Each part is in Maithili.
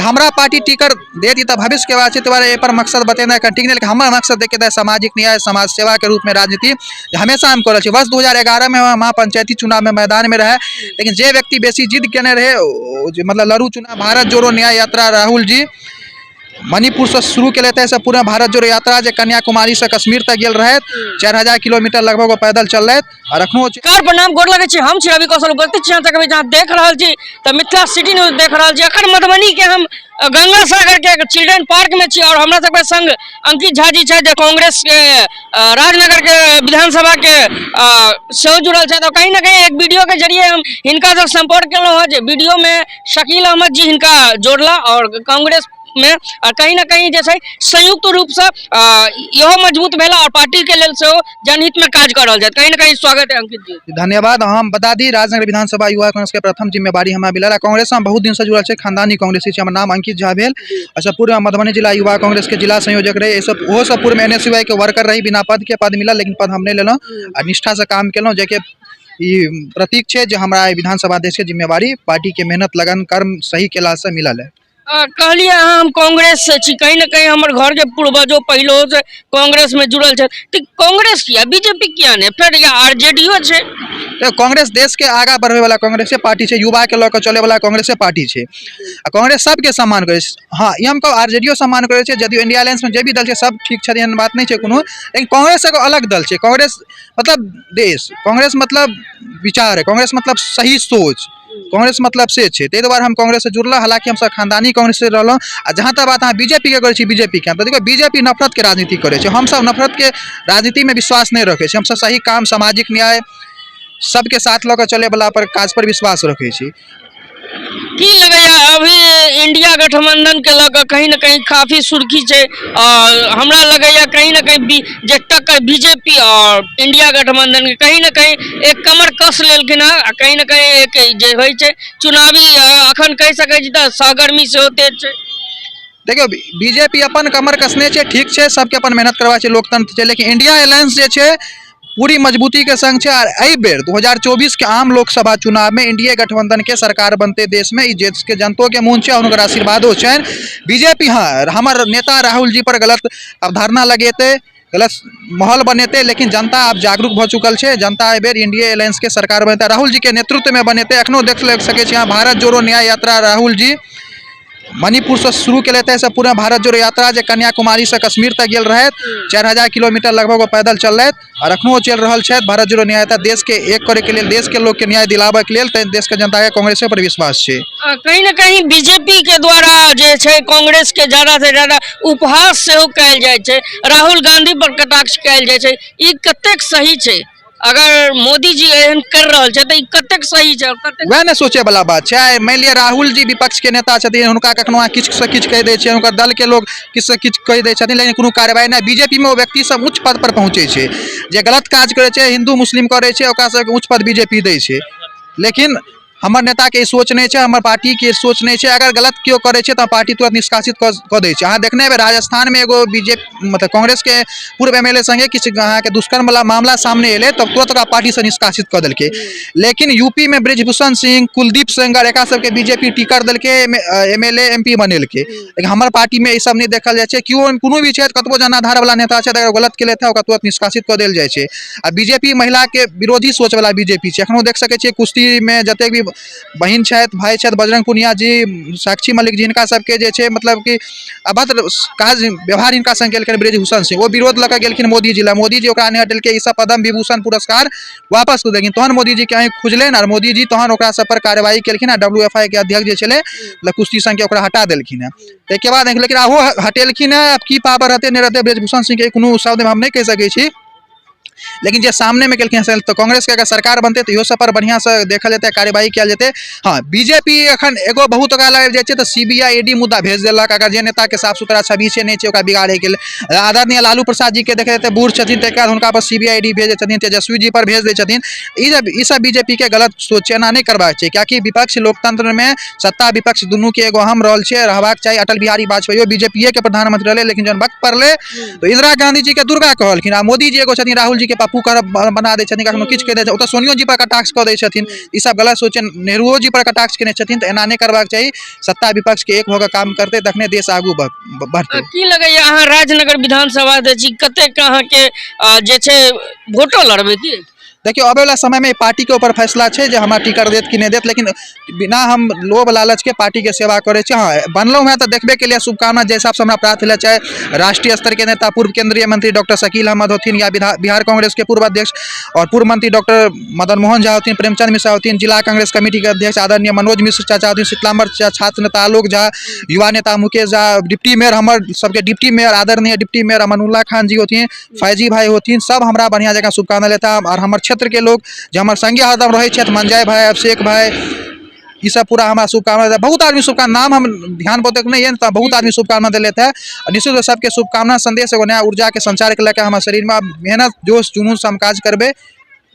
हमरा पार्टी टिकट देत ई तऽ भविष्यके बात छै। ताहि दुआरे एहिपर मकसद बतेनाइ कनि ठीक नहि, लेकिन हमर मकसद देखिके तऽ सामाजिक न्याय, समाज सेवाके रूपमे राजनीति हमेशा हम करल छी। वर्ष 2011मे हम महापंचायती चुनावमे मैदानमे रहै, लेकिन जे व्यक्ति बेसी जिद केने रहै ओ जे मतलब लड़ू चुनाव। भारत जोड़ो न्याय यात्रा राहुल जी मणिपुरसँ शुरू केलथि, एहिसँ पूरा भारत जोड़ो यात्रा जे कन्याकुमारीसँ कश्मीर तक गेल रहथि, 4000 किलोमीटर लगभग ओ पैदल चललथि आओर एखनो। कार प्रणाम, गोर लगै छी। हम छी रवि कौशल, उपस्थित छी अहाँ सबके जहाँ देख रहल छी तऽ मिथिला सिटी न्यूज देख रहल छी। अखन मधुबनी के हम गंगा सागर के चिल्ड्रन पार्क में छी और हमरा सबके संग अंकित झा जी छथि जे कांग्रेस के राजनगर के विधानसभा के सेहो जुड़ल छथि। और कहीं ना कहीं एक वीडियो के जरिए हम हिनका से संपर्क केलहुँ हँ, जे वीडियो में शकील अहमद जी हिनका जोड़ला और कांग्रेस में, और कहीं ना कहीं जे छै संयुक्त रूपसँ इहो मजबूत भेला और पार्टी के लेल सेहो जनहित में काज कर रहल छथि। कहीं ना कहीं स्वागत है अंकित जी। धन्यवाद। हम बता दी, राजनगर विधानसभा युवा कांग्रेस के प्रथम जिम्मेवारी हमरा मिलल। आ कांग्रेस हम बहुत दिनसँ जुड़ल छै, खानदानी कांग्रेसी छी। हमर नाम अंकित झा भेल। एहिसँ पूर्व मधुबनी जिला युवा कांग्रेस के जिला संयोजक रही। एहिसँ ओहोसँ पूर्व एन एस यू I के वर्कर रही। बिना पद के पद मिलल, लेकिन पद हम नहि लेलहुँ आ निष्ठासँ काम केलहुँ, जाहिके ई प्रतीक छै जे हमरा विधानसभा अध्यक्ष के जिम्मेवारी पार्टी के मेहनत, लगन, कर्म सही केलासँ मिलल है। कहलियै अहाँ हम कांग्रेस से छी, कहीं ना कहीं हमर घर के पूर्वजो पहिलो से कांग्रेस में जुड़ल छथि, तऽ कांग्रेस किया, बीजेपी किया नहि, फेर या आरजेडीओ छै? तऽ कांग्रेस देश के आगा बढ़बै वाला कांग्रेसे पार्टी छै, युवा के लऽ कऽ चलै वाला कांग्रेसे पार्टी छै आ कांग्रेस सबके सम्मान करै छै। हँ, ई हम कहब आरजेडीओ सम्मान करै छै, जदयू, इंडिया अलायंस मे जे भी दल छै सब ठीक छै, एहन बात नहि छै कोनो, लेकिन कांग्रेस एगो अलग दल छै। कांग्रेस मतलब देश, कांग्रेस मतलब विचार, कांग्रेस मतलब सही सोच, कांग्रेस मतलब से छै। ताहि दुआरे हम कांग्रेससँ जुड़लहुँ, हालाँकि हमसभ खानदानी कांग्रेससँ रहलहुँ। आ जहाँ तक बात अहाँ बीजेपीके करै छी, बीजेपीके तऽ देखियौ, बीजेपी नफरतके राजनीति करै छै। हमसभ नफरतके राजनीतिमे विश्वास नहि रखै छी। हमसभ सही काम, सामाजिक न्याय, सबके साथ लऽ कऽ चलैवला पर काज पर विश्वास रखै छी। की लगैया, अभी इंडिया गठबंधन के लऽ कऽ कहीं ना कहीं काफी सुर्खी छै और हमरा लगैया कहीं ना कहीं जे टक्कर बीजेपी और इंडिया गठबंधन के कहीं ना कहीं एक कमर कस लेलखिन हँ आ कहीं ना कहीं एक जे होइ छै चुनावी अखन कहि सकै छी तऽ सहगर्मी सेहो तेज छै। देखियौ, बीजेपी अपन कमर कसने छै, ठीक छै, सबके अपन मेहनत करबाक छै, लोकतंत्र छै, लेकिन इंडिया अलायंस जे छै पूरी मजबूतीके संग छै। आर एहि बेर 2024 के आम लोकसभा चुनावमे इंडिया गठबंधनके सरकार बनतै देशमे, ई देशके जनतोके मोन छै, हुनकर आशीर्वादो छनि। बीजेपी, हँ, हमर नेता राहुल जी पर गलत अवधारणा लगेतै, गलत माहौल बनेतै, लेकिन जनता आब जागरूक भऽ चुकल छै। जनता एहि बेर इंडिया अलायंसके सरकार बनेतै, राहुल जीके नेतृत्वमे बनेतै। एखनो देख सकै छी अहाँ, भारत जोड़ो न्याय यात्रा राहुल जी मणिपुरसँ शुरू केलथि, एहिसँ पूरा भारत जोड़ो यात्रा जे कन्याकुमारीसँ कश्मीर तक गेल रहथि, 4000 किलोमीटर लगभग ओ पैदल चललथि आओर एखनो चलि रहल छथि। भारत जोड़ो न्याय यात्रा देशके एक करैके लेल, देशके लोकके न्याय दिलाबैके लेल। तैँ देशके जनताके कांग्रेसे पर विश्वास छै। कहीं ना कहीं बीजेपी के द्वारा जे छै कांग्रेस के ज्यादा से ज्यादा उपहास सेहो कयल जाइ छै, राहुल गांधी पर कटाक्ष कयल जाइ छै, ई कतेक सही छै? अगर मोदी जी एहन कर रहल छै तऽ ई कतेक सही छै और कतेक वएह ने सोचे वाला बात छै। आइ मानि लिअ राहुल जी विपक्ष के नेता छथिन, हुनका कखनो अहाँ किछु से किछु कहि दै छियै, हुनकर दल के लोग किछु से किछु कहि दै छथिन, लेकिन कोनो कार्रवाई नहि। बीजेपी मे ओ व्यक्ति सब उच्च पद पर पहुँचै छै जे गलत काज करै छै, हिन्दू मुस्लिम करै छै, ओकरा सबके उच्च पद बीजेपी दै छै। लेकिन हमर नेताके ई सोच नहि छै, हमर पार्टीके सोच नहि छै। अगर गलत केओ करै छै तऽ पार्टी तुरंत निष्कासित कऽ दै छै। अहाँ देखने हेबै, राजस्थानमे एगो बीजेपी मतलब कांग्रेसके पूर्व एम एल ए सङ्गे किछु अहाँके दुष्कर्मवला मामला सामने एलै तऽ तुरंत ओकरा पार्टीसँ निष्कासित कऽ देलकै। लेकिन यूपीमे बृजभूषण सिंह, कुलदीप सेंगर, एकरा सबके बीजेपी टिकट देलकै, M L A, M P बनेलकै। लेकिन हमर पार्टीमे ई सब नहि देखल जाइ छै। केओ कोनो भी छथि, कतबो जनाधारवला नेता छथि, अगर गलत केलथि हँ, ओकरा तुरंत निष्कासित कऽ देल जाइ छै। आ बीजेपी महिलाके विरोधी सोचवला बीजेपी छै। एखनो देख सकै छियै, कुश्तीमे जतेक भी बहिन छथि, भाय छथि, बजरंग पुनिया जी, साक्षी मलिक जी, हिनका सबके जे छै मतलब कि अभद्र काज व्यवहार हिनका संग केलखिन बृजभूषण सिंह, ओ विरोध लऽ कऽ गेलखिन मोदी जी लग। मोदी जी ओकरा नहि हटेलकै, ई सब पद्म विभूषण पुरस्कार वापस कऽ देलखिन। तहन मोदी जीके आँखि खुजलनि आर मोदी जी तहन ओकरा सब पर कार्रवाई केलखिन आ डब्ल्यू एफ I के अध्यक्ष जे छलै मतलब कुश्ती संघके, ओकरा हटा देलखिन हेँ। ताहिके बाद, लेकिन आहो हटेलखिन हेँ, आब की पावर रहतै नहि रहतै बृजभूषण सिंहके, कोनो शब्दमे हम नहि कहि सकै छी, लेकिन जे सामनेमे केलखिन से तऽ कांग्रेसके अगर सरकार बनतै तऽ इहो सब पर बढ़िआँसँ देखल जेतै, कार्यवाही कयल जेतै। हँ, बीजेपी एखन एगो बहुत ओकरा लागि जाइ छै तऽ C B I E D मुद्दा भेज देलक, अगर जे नेताके साफ सुथरा छवि छै नहि छै, ओकरा बिगाड़ैके लेल। आदरणीय लालू प्रसाद जीके देखै तऽ बूढ़ छथिन, ताहिके बाद हुनका पर C B I E D भेजै छथिन, तेजस्वी जी पर भेज दै छथिन। ई सब बीजेपीके गलत सोच छै, एना नहि करबाक छै, किएकि विपक्ष लोकतंत्रमे सत्ता विपक्ष दुनूके एगो अहम रोल छै, रहबाक चाही। अटल बिहारी वाजपेयी बीजेपीए के प्रधानमंत्री रहलै, लेकिन जहन वक्त पड़लै तऽ इंदिरा गांधी जी के दुर्गा कहलखिन आ मोदी जी एगो छथिन राहुल जी। जी के पप्पू कर बना दै छथिन, कखनो किछु कहि दै छथिन, ओतऽ सोनियो जी पर कटाक्ष कऽ दै छथिन। ई सब गलत सोच छै। नेहरूओ जी पर कटाक्ष केने छथिन, तऽ एना नहि करबाक चाही। सत्ता विपक्ष के एक भऽ कऽ काम करतै तखने देश आगू बढ़तै। की लगैया अहाँ राजनगर विधानसभा दै छी, कतेक अहाँके जे छै वोटो लड़बै की? देखियौ, अबै वला समयमे पार्टीके ऊपर फैसला छै जे हमरा टिकट देत कि नहि देत, लेकिन बिना हम लोभ लालचके पार्टीके सेवा करै छी। हँ, बनलहुँ हेँ तऽ देखबे केलियै, शुभकामना जे हिसाबसँ हमरा प्राप्त भेलै, चाहे राष्ट्रीय स्तरके नेता पूर्व केंद्रीय मंत्री डॉक्टर शकील अहमद होथिन या बिहार कांग्रेसके पूर्व अध्यक्ष और पूर्व मंत्री डॉक्टर मदन मोहन झा होथिन, प्रेमचंद मिश्रा होथिन, जिला कांग्रेस कमेटीके अध्यक्ष आदरणीय मनोज मिश्र चाचा होथिन, शीतलाम्बर चाचा, छात्र नेता आलोक झा, युवा नेता मुकेश झा, डिप्टी मेयर हमर सबके डिप्टी मेयर आदरणीय डिप्टी मेयर अमानुल्लाह खान जी होथिन, फैजी भाई होथिन, सब हमरा बढ़िआँ जकाँ शुभकामना लेता। आओर हमर क्षेत्रके लोक जे हमर संगे हरदम रहै छथि, मंजय भाई, अभिषेक भाई, ई सब पूरा हमरा शुभकामना देता। बहुत आदमी शुभकामना, नाम हम ध्यान बहुते नहि यऽ, तऽ बहुत आदमी शुभकामना देलथि हँ। निश्चित रूपसँ सबके शुभकामना संदेश एगो नया ऊर्जाके संचारके लऽ कऽ हमर शरीरमे मेहनत जोश जुनूनसँ हम काज करबै,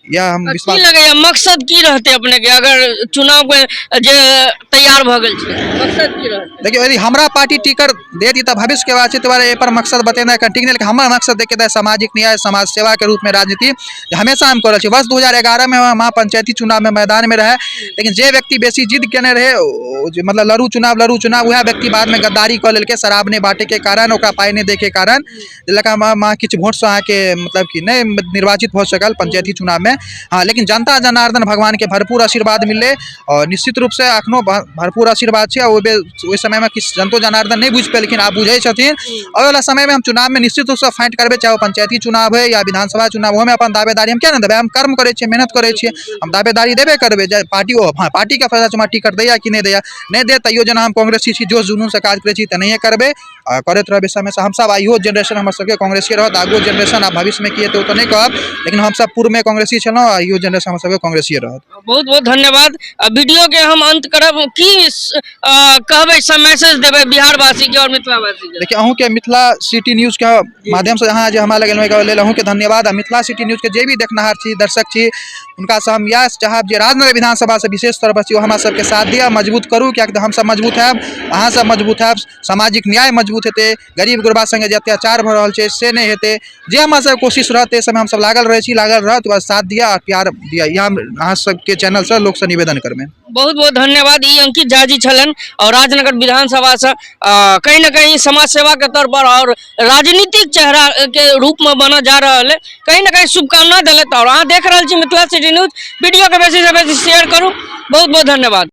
इएह हम की विश्वास। लगैया मकसद की रहतै अपने के अगर चुनाव के जे तैयार भऽ गेल छै, मकसद की रहतै? देखियौ, यदि हमरा पार्टी टिकट दे दी तऽ भविष्यके बात छै, ताहि दुआरे एहिपर मकसद बतेनाइ कनि ठीक नहि, लेकिन हमर मकसद देखियौ तऽ सामाजिक न्याय समाज सेवाके रूपमे राजनीति हमेशा हम कऽ रहल छी। वर्ष 2011मे हम महापंचायती चुनावमे मैदानमे रहै, लेकिन जे व्यक्ति बेसी जिद केने रहै जे मतलब लड़ू चुनाव लड़ू चुनाव, उएह व्यक्ति बादमे गद्दारी कऽ लेलकै शराब नहि बाँटैके कारण, ओकरा पाइ नहि दैके कारण, जे लऽ कऽ हम किछु वोटसँ अहाँके मतलब कि नहि निर्वाचित भऽ सकल पंचायती चुनावमे। हँ, लेकिन जनता जनार्दन भगवानके भरपूर आशीर्वाद मिललै आओर निश्चित रूपसँ एखनो भरपूर आशीर्वाद छै। ओहि बेर ओहि समयमे किछु जनतो जनार्दन नहि बुझि पेलखिन, आब बुझै छथिन। आबैवला समयमे हम चुनावमे निश्चित रूपसँ फाइट करबै, चाहे ओ पंचायती चुनाव होइ या विधानसभा चुनाव, ओहोमे अपन दावेदारी हम किया नहि देबै? हम कर्म करै छियै, मेहनत करै छियै, हम दावेदारी देबे करबै। जे पार्टी ओ हँ पार्टीके फैसला छै हमरा टिकट दैया कि नहि दैया, नहि देत तैयो जेना हम कांग्रेसी छी, जोश जुनूनसँ काज करै छी, तेनाहिए करबै आ करैत रहबै हमेशा। हमसब आइयो जेनरेशन हमर सबके कांग्रेसिए रहत, आगुओ जेनरेशन आ भविष्यमे की हेतै ओ तऽ नहि कहब, लेकिन हमसब पूर्वमे कांग्रेसी छलहुँ आ इहो जेनरेशन हमर सबके कांग्रेसिए रहत। बहुत बहुत धन्यवाद। आ वीडियो के हम अंत करब, की कहबै, सब मैसेज देबै बिहारवासी के और मिथिलावासी के? देखिए, अहूँके मिथिला सिटी न्यूजके माध्यमसँ अहाँ जे हमरा लग एलहुँ एहिके लेल अहूँके धन्यवाद। आ मिथिला सिटी न्यूजके जे भी देखनिहार छी, दर्शक छी, हुनकासँ हम इएह चाहब जे राजनगर विधानसभासँ विशेष तौर पर छी, ओ हमरा सबके साथ दिअ, मजबूत करू, किएकि तऽ हमसब मजबूत हैब, अहाँ सब मजबूत हैब, सामाजिक न्याय मजबूत हेतै, गरीब गुरबा सङ्गे जे अत्याचार भऽ रहल छै से नहि हेतै। जे हमरा सबके कोशिश रहत ताहि सबमे हमसब लागल रहै छी, लागल रहत। बस साथ दिअ आ प्यार दिअ, इएह हम अहाँ सबके चैनलसँ लोकसँ निवेदन करबै। बहुत बहुत धन्यवाद। ई अंकित झा जी छलनि और राजनगर विधानसभा से कहीं ना कहीं समाज सेवा के तौर पर और राजनीतिक चेहरा के रूप में बना जा रहल है, कहीं ना कहीं शुभकामना दिलथि। और अहाँ देख रहल छी मिथिला सिटी न्यूज, वीडियो के बेसी से बेसी शेयर करू। बहुत बहुत धन्यवाद।